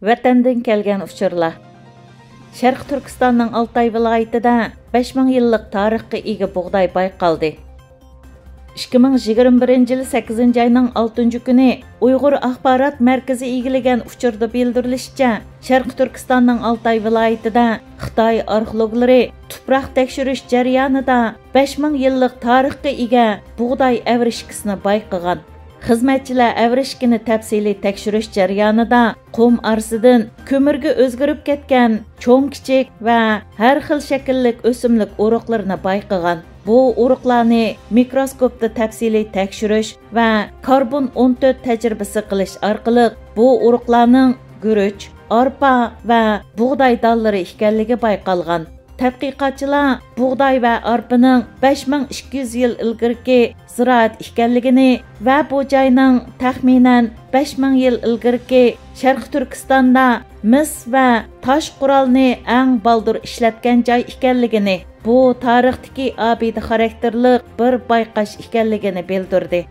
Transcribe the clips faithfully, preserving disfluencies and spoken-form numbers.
ۋەتەندىن كەلگەن ئۇچۇرلار. شەرقىي تۈركىستاننىڭ ئالتاي ۋىلايىتىدە بەش مىڭ يىللىق تارىخقا ئىگە بۇغداي بايقالدى. ئىككى مىڭ يىگىرمە بىرىنچى يىل سەككىزىنچى ئاينىڭ ئالتىنچى كۈنى ئۇيغۇر ئاخبارات مەركىزى ئىگىلىگەن ئۇچۇردا بىلدۈرۈلۈشىچە، شەرقىي تۈركىستاننىڭ ئالتاي ۋىلايىتىدە خىتاي ئارخېئولوگلىرى تۇپراق تەكشۈرۈش جەريانىدا بەش مىڭ يىللىق تارىخقا ئىگە بۇغداي ئەۋرىشكىسىنى بايقىغان. خىزمەتچىلەر ئەۋرىشكىنى تەپسىلىي تەكشۈرۈش جەريانىدا قۇم ئارىسىدىن كۆمۈرگە ئۆزگىرىپ كەتكەن چوڭ-كىچىك ۋە ھەر خىل شەكىللىك ئۆسۈملۈك ئۇرۇقلىرىنى بايقىغان. بۇ ئۇرۇقلارنى مىكروسكوپتا تەپسىلىي تەكشۈرۈش ۋە كاربون ئون تۆت تەجرىبىسى قىلىش ئارقىلىق بۇ ئۇرۇقلارنىڭ گۈرۈچ، ئارپا ۋە بۇغداي دانلىرى ئىكەنلىكى بايقالغان. تەتقىقاتچىلار بۇغداي ۋە ئارپىنىڭ بەش مىڭ ئىككى يۈز يىل ئىلگىرىكى زىرائەت ئىكەنلىكىنى ۋە بۇ جاينىڭ تەخمىنەن بەش مىڭ يىل ئىلگىرىكى شەرقىي تۈركىستاندا مىس ۋە تاش قورالنى ئەڭ بالدۇر ئىشلەتكەن جاي ئىكەنلىكىنى، بۇ تارىختىكى ئابىدە خاراكتېرلىق بىر بايقاش ئىكەنلىكىنى بىلدۈردى.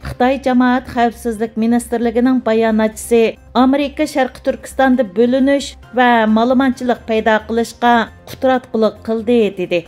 خىتاي جامائەت خەۋپسىزلىك مىنىستىرلىكىنىڭ باياناتچىسى ئامېرىكا شەرقىي تۈركىستاندا بۆلۈنۈش ۋە مالىمانچىلىق پەيدا قىلىشقا قۇتراتقۇلۇق قىلدى، دېدى.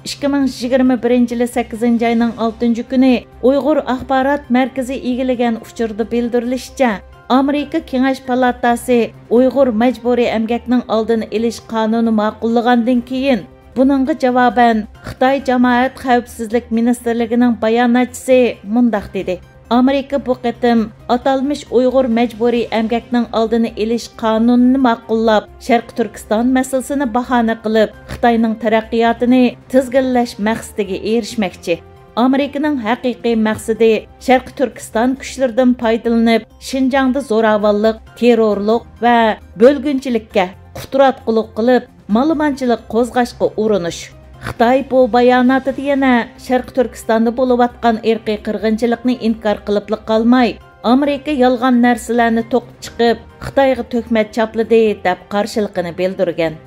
ئىككى مىڭ يىگىرمە بىرىنچى يىلى سەككىزىنچى ئاينىڭ ئالتىنچى كۈنى ئۇيغۇر ئاخبارات مەركىزى ئىگىلىگەن ئۇچۇردا بىلدۈرۈلۈشىچە، ئامېرىكا كېڭەش پالاتاسى ئۇيغۇر مەجبۇرىي ئەمگەكنىڭ ئالدىنى ئېلىش قانۇنى ماقۇللىغاندىن كېيىن، بۇنىڭغا جاۋابەن، خىتاي جامائەت خەۋپسىزلىك مىنىستىرلىكىنىڭ باياناتچىسى مۇنداق دېدى: ئامېرىكا بۇ قېتىم ئاتالمىش ئۇيغۇر مەجبۇرىي ئەمگەكنىڭ ئالدىنى ئېلىش قانۇنىنى ماقۇللاپ، شەرقىي تۈركىستان مەسىلىسىنى باھانە قىلىپ، خىتاينىڭ تەرەققىياتىنى تىزگىنلەش مەقسىتىگە ئېرىشمەكچى. ئامېرىكىنىڭ ھەقىقىي مەقسىتى شەرقىي تۈركىستان كۈچلىرىدىن پايدىلىنىپ، شىنجاڭدا زوراۋانلىق، تېررورلۇق ۋە بۆلگۈنچىلىككە قۇتراتقۇلۇق قىلىپ، مالىمانچىلىق قوزغاشقا ئۇرۇنۇش. خىتاي بۇ باياناتىدا يەنە شەرقىي تۈركىستاندا بولۇۋاتقان ئىرقىي قىرغىنچىلىقنى ئىنكار قىلىپلا قالماي، ئامېرىكا يالغان نەرسىلەرنى توقۇپ چىقىپ، خىتايغا تۆھمەت چاپلىدى، دەپ قارشىلىقىنى بىلدۈرگەن.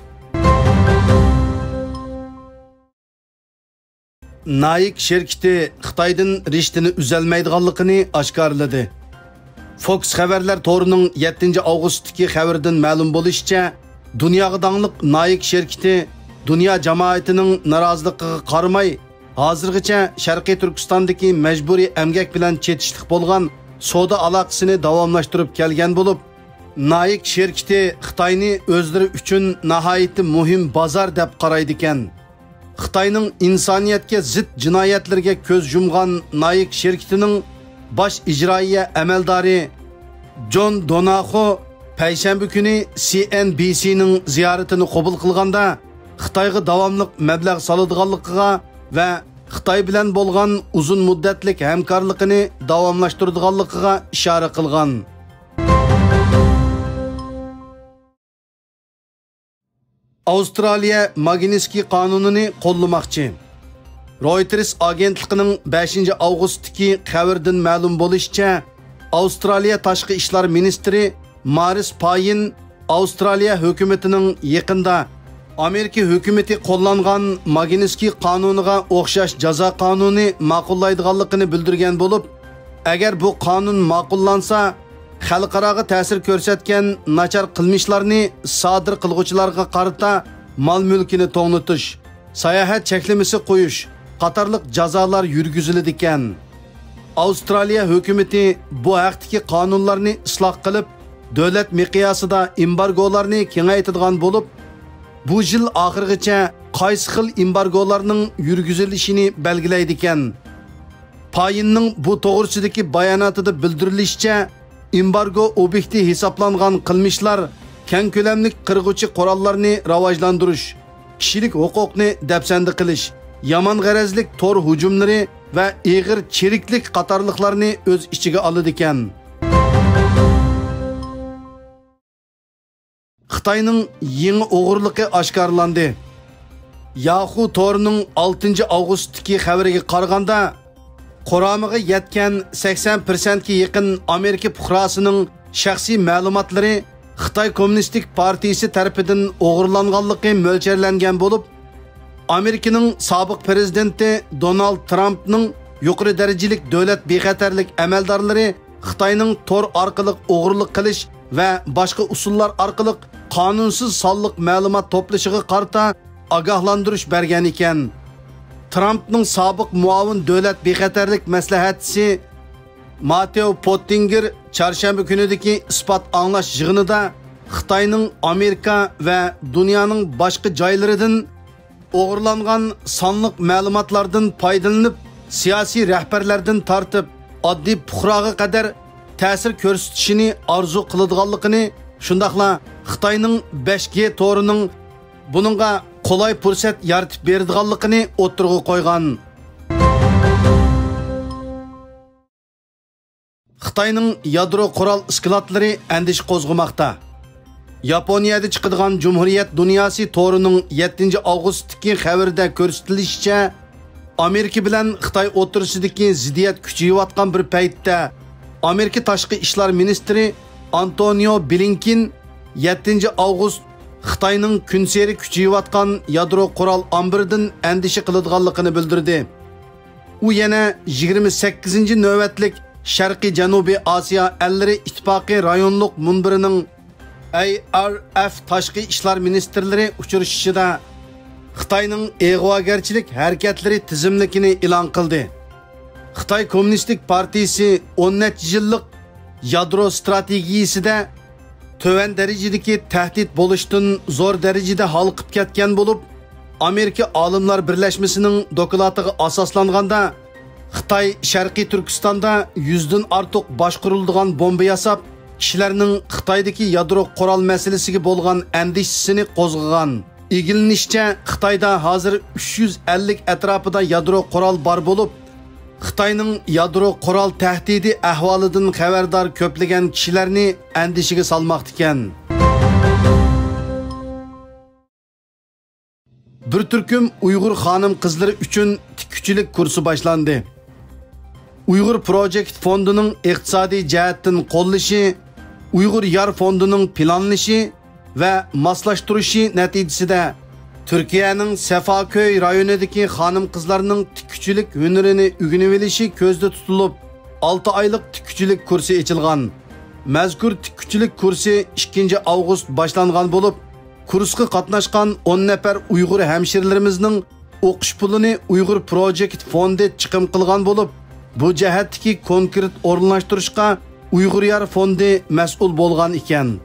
نايىك شىركىتى خىتايدىن رىشتىنى ئۈزەلمەيدىغانلىقىنى ئاشكارىلىدى. فوكس خەۋەرلەر تورىنىڭ يەتتىنچى ئاۋغۇستتىكى خەۋىرىدىن مەلۇم بولۇشىچە، دۇنياغا داڭلىق نايىك شىركىتى دۇنيا جامائىتىنىڭ نارازىلىقىغا قارىماي، ھازىرغىچە شەرقىي تۈركىستاندىكى مەجبۇرىي ئەمگەك بىلەن چېتىشلىق بولغان سودا ئالاقىسىنى داۋاملاشتۇرۇپ كەلگەن بولۇپ، نايىك شىركىتى خىتاينى ئۆزلىرى ئۈچۈن ناھايىتى مۇھىم بازار دەپ قارايدىكەن. خىتاينىڭ ئىنسانىيەتكە زىت جىنايەتلىرىگە كۆز يۇمغان نايىك شىركىتىنىڭ باش ئىجرائىيە ئەمەلدارى جون دوناخو پەيشەنبە كۈنى سى ئېن بى سىنىڭ زىيارىتىنى قوبۇل قىلغاندا، خىتايغا داۋاملىق مەبلەغ سالىدىغانلىقىغا ۋە خىتاي بىلەن بولغان ئۇزۇن مۇددەتلىك ھەمكارلىقىنى داۋاملاشتۇرىدىغانلىقىغا ئىشارە قىلغان. ئاۋسترالىيە ماگنىتسكىي قانۇنىنى قوللىماقچى. رويتېرس ئاگېنتلىقىنىڭ بەشىنچى ئاۋغۇستتىكى خەۋىرىدىن مەلۇم بولۇشىچە، ئاۋسترالىيە تاشقى ئىشلار مىنىستىرى مارىس پايىن ئاۋسترالىيە ھۆكۈمىتىنىڭ يېقىندا ئامېرىكا ھۆكۈمىتى قوللانغان ماگنىتسكىي قانۇنىغا ئوخشاش جازا قانۇنى ماقۇللايدىغانلىقىنى بىلدۈرگەن بولۇپ، ئەگەر بۇ قانۇن ماقۇللانسا، خەلقئاراغا تەسىر كۆرسەتكەن ناچار قىلمىشلارنى سادىر قىلغۇچىلارغا قارىتا مال-مۈلكىنى توڭلىتىش، ساياھەت چەكلىمىسى قويۇش قاتارلىق جازالار يۈرگۈزۈلىدىكەن. ئاۋسترالىيە ھۆكۈمىتى بۇ ھەقتىكى قانۇنلارنى ئىسلاھ قىلىپ، دۆلەت مىقياسىدا ئېمبارگولارنى كېڭەيتىدىغان بولۇپ، بۇ يىل ئاخىرىغىچە قايسى خىل ئېمبارگولارنىڭ يۈرگۈزۈلۈشىنى بەلگىلەيدىكەن. پايىننىڭ بۇ توغرىسىدىكى باياناتىدا بىلدۈرۈلۈشىچە، ئېمبارگو ئوبيېكتى ھېسابلانغان قىلمىشلار كەڭ كۆلەملىك قىرغۇچى قوراللارنى راۋاجلاندۇرۇش، كىشىلىك ھوقۇقنى دەپسەندە قىلىش، يامان غەرەزلىك تور ھۇجۇملىرى ۋە ئېغىر چىرىكلىك قاتارلىقلارنى ئۆز ئىچىگە ئالىدىكەن. خىتاينىڭ يېڭى ئوغرىلىقى ئاشكارىلاندى. ياخۇ تورىنىڭ ئالتىنچى ئاۋغۇستتىكى خەۋىرىگە قارىغاندا، قۇرامىغا يەتكەن سەكسەن پىرسەنتكە يېقىن ئامېرىكا پۇقراسىنىڭ شەخسىي مەلۇماتلىرى خىتاي كوممۇنىستىك پارتىيىسى تەرىپىدىن ئوغرىلانغانلىقى مۆلچەرلەنگەن بولۇپ، ئامېرىكىنىڭ سابىق پىرېزىدېنتى دونالد ترامپنىڭ يۇقىرى دەرىجىلىك دۆلەت بىخەتەرلىك ئەمەلدارلىرى خىتاينىڭ تور ئارقىلىق ئوغرىلىق قىلىش ۋە باشقا ئۇسۇللار ئارقىلىق قانۇنسىز سانلىق مەلۇمات توپلىشىغا قارىتا ئاگاھلاندۇرۇش بەرگەن ئىكەن. ترامپنىڭ سابىق مۇئاۋىن دۆلەت بىخەتەرلىك مەسلىھەتچىسى ماتېئو پوتتىنگېر چارشەنبە كۈنىدىكى ئىسپات ئاڭلاش يىغىنىدا خىتاينىڭ ئامېرىكا ۋە دۇنيانىڭ باشقا جايلىرىدىن ئوغرىلانغان سانلىق مەلۇماتلاردىن پايدىلىنىپ، سىياسىي رەھبەرلەردىن تارتىپ ئاددىي پۇقراغا قەدەر تەسىر كۆرسىتىشىنى ئارزۇ قىلىدىغانلىقىنى، شۇنداقلا خىتاينىڭ بەش گې تورىنىڭ بۇنىڭغا قولاي پۇرسەت يارىتىپ بېرىدىغانلىقىنى ئوتتۇرىغا قويغان. خىتاينىڭ يادرو قورال ئىسكىلاتلىرى ئەندىشە قوزغىماقتا. ياپونىيەدە چىقىدىغان جۇمھۇرىيەت دۇنياسى تورىنىڭ يەتتىنچى ئاۋغۇستتىكى خەۋىرىدە كۆرسىتىلىشىچە، ئامېرىكا بىلەن خىتاي ئوتتۇرىسىدىكى زىددىيەت كۈچىيىۋاتقان بىر پەيتتە، ئامېرىكا تاشقى ئىشلار مىنىستىرى ئانتونىيو بلىنكېن يەتتىنچى ئاۋغۇست خىتاينىڭ كۈنسېرى كۈچىيىۋاتقان يادرو قورال ئامبىرىدىن ئەندىشە قىلىدىغانلىقىنى بىلدۈردى. ئۇ يەنە يىگىرمە سەككىزىنچى نۆۋەتلىك شەرقىي جەنۇبىي ئاسىيا ئەللىرى ئىتتىپاقى رايونلۇق مۇنبىرىنىڭ ئەي ئار ئەف تاشقى ئىشلار مىنىستىرلىرى ئۇچرىشىشىدا خىتاينىڭ ئىغۋاگەرچىلىك ھەرىكەتلىرى تىزىملىكىنى ئېلان قىلدى. خىتاي كوممۇنىستىك پارتىيىسى ئون نەچچە يىللىق يادرو ستراتېگىيىسىدە تۆۋەن دەرىجىدىكى تەھدىت بولۇشتىن زور دەرىجىدە ھالقىپ كەتكەن بولۇپ، ئامېرىكا ئالىملار بىرلەشمىسىنىڭ دوكلاتىغا ئاساسلانغاندا، خىتاي شەرقىي تۈركىستاندا يۈزدىن ئارتۇق باشقۇرۇلىدىغان بومبا ياساپ، كىشىلەرنىڭ خىتايدىكى يادرو قورال مەسىلىسىگە بولغان ئەندىشىسىنى قوزغىغان. ئىگىلىنىشىچە، خىتايدا ھازىر ئۈچ يۈز ئەللىك ئەتراپىدا يادرو قورال بار بولۇپ، خىتاينىڭ يادرو قورال تەھدىتى ئەھۋالىدىن خەۋەردار كۆپلىگەن كىشىلەرنى ئەندىشىگە سالماقتىكەن. بىر تۈركۈم ئۇيغۇر خانىم-قىزلىرى ئۈچۈن تىككۈچىلىك كۇرسى باشلاندى. ئۇيغۇر پروجېكت فوندىنىڭ ئىقتىسادىي جەھەتتىن قوللىشى، ئۇيغۇر يار فوندىنىڭ پىلانلىشى ۋە ماسلاشتۇرۇشى نەتىجىسىدە، تۈركىيەنىڭ سەفاكۆي رايونىدىكى خانىم-قىزلارنىڭ تىككۈچىلىك ھۈنىرىنى ئۆگىنىۋېلىشى كۆزدە تۇتۇلۇپ، ئالتە ئايلىق تىككۈچىلىك كۇرسى ئېچىلغان. مەزكۇر تىككۈچىلىك كۇرسى ئىككىنچى ئاۋغۇست باشلانغان بولۇپ، كۇرسقا قاتناشقان ئون نەپەر ئۇيغۇر ھەمشىرىلىرىمىزنىڭ ئوقۇش پۇلىنى ئۇيغۇر پروجېكت فوندى چىقىم قىلغان بولۇپ، بۇ جەھەتتىكى كونكرېت ئورۇنلاشتۇرۇشقا ئۇيغۇر يار فوندى مەسئۇل بولغان ئىكەن.